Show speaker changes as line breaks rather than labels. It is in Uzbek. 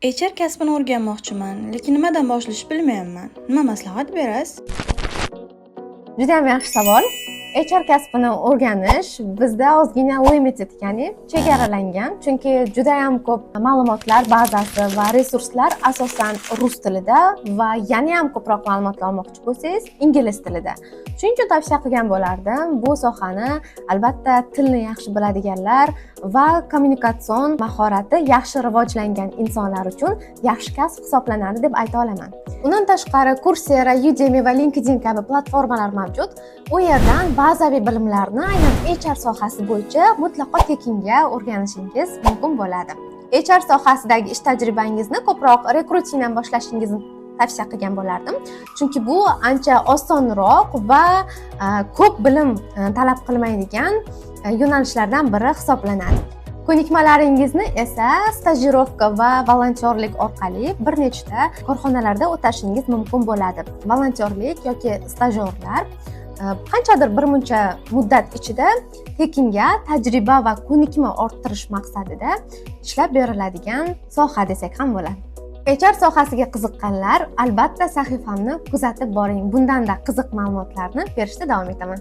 HR kasbini o'rganmoqchiman, lekin nimadan boshlashni bilmayapman. Nima maslahat berasiz?
Judayam yaxshi savol. HR kasbini o'rganish bizda ozgina limited, ya'ni chegaralangan, chunki judayam ko'p ma'lumotlar bazasi va resurslar asosan rus tilida va yana ham ko'proq ma'lumotlar olmoqchi bo'lsangiz, ingliz tilida. Shuning uchun tavsiya qilgan bo'lardim, bu sohani albatta tilni yaxshi biladiganlar va kommunikatsion mahorati yaxshi rivojlangan insonlar uchun yaxshi kasb hisoblanadi deb ayta olaman. Undan tashqari, Coursera, Udemy va LinkedIn kabi platformalar mavjud. U yerdan bazaviy bilimlarni aynan HR sohasi bo'yicha mutlaqo tekinga o'rganishingiz mumkin bo'ladi. HR sohasidagi ish tajribangizni ko'proq rekrutingdan boshlashingizni tavsiya qilgan bo'lardim, chunki bu ancha osonroq va ko'p bilim talab qilmaydigan yo'nalishlardan biri hisoblanadi. Ko'nikmalaringizni esa stajirovka va volontyorlik orqali bir nechta korxonalarda o'tashingiz mumkin bo'ladi. Volontyorlik yoki stajyorlar qanchadir bir muncha muddat ichida tekinga tajriba va ko'nikma orttirish maqsadida ishlab beriladigan soha desak ham bo'ladi. HR sohasiga qiziqqanlar, albatta, sahifamni kuzatib boring. Bundanda qiziq ma'lumotlarni berishda davom etaman.